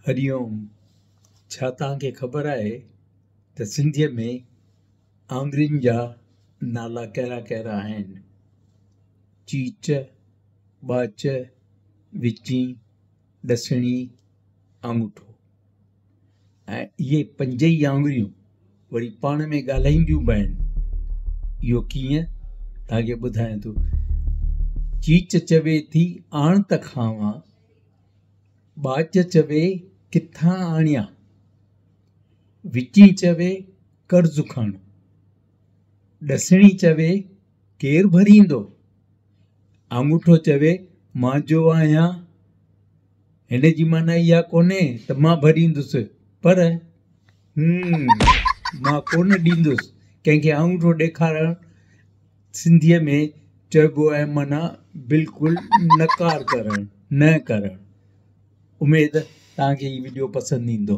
هري اوم، ڇا توهان کي خبر آهي ته سنڌيء ۾ آڱرين جا نالا ڪهڙا ڪهڙا آهن؟ چيچ، ٻاچ، وچين، ڏسڻي، آڱوٺو. ۽ اهي پنج ئي آڱريون وري پاڻ ۾ ڳالهائينديون به آهن. اهو ڪيئن؟ توهان کي ٻڌايان ٿو. چيچ چوي ٿي آڻ ته کاوان. ٻاچ چوي ڪٿان آڻيان، وچين چوي قرض کڻ، ڏسڻي چوي ڪير ڀريندو، آڱوٺو چوي مان جو آهيان، هن جي معنيٰ اها ڪونهي ته مان ڀريندس پر هم مان ڪونه ڏيندس، ڪنهن کي آڱوٺو ڏيکارڻ سنڌيء ۾ چئبو آهي معنيٰ بلڪل نڪار ڪرڻ، نه ڪرڻ. اميد توهان کي هي وڊيو پسند ايندو.